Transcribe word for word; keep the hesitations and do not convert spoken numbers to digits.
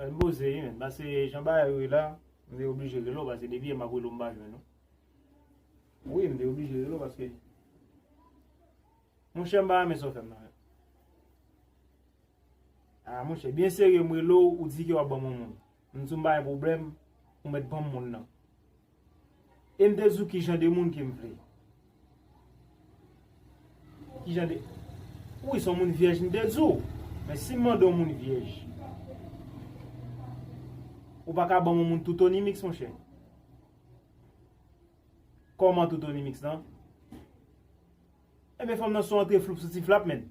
M poze wi, men, paske jan bagay yo ye la, m te oblije rele w, paske depi yè m ap rele w, m pa jwenn ou. Wi, m te oblije rele w, paske, monchè, m pa renmen sa w fè m nan, men. Ah, monchè, byen serye, m rele w, ou di ke w ap ban m yon moun. M di w m pa gen pwoblèm, ou mèt ban m moun nan. E m te di w ki jan de moun ke m vle. Ki jan de... Wi, se yon moun vyèj m te di w. Men si m mande yon moun vyèj, ou pa ka ban m yon moun toutonimix, monchè. Kòman toutonimix lan? Ebyen, fanm nan se yon antre floup sou ti flap, menn.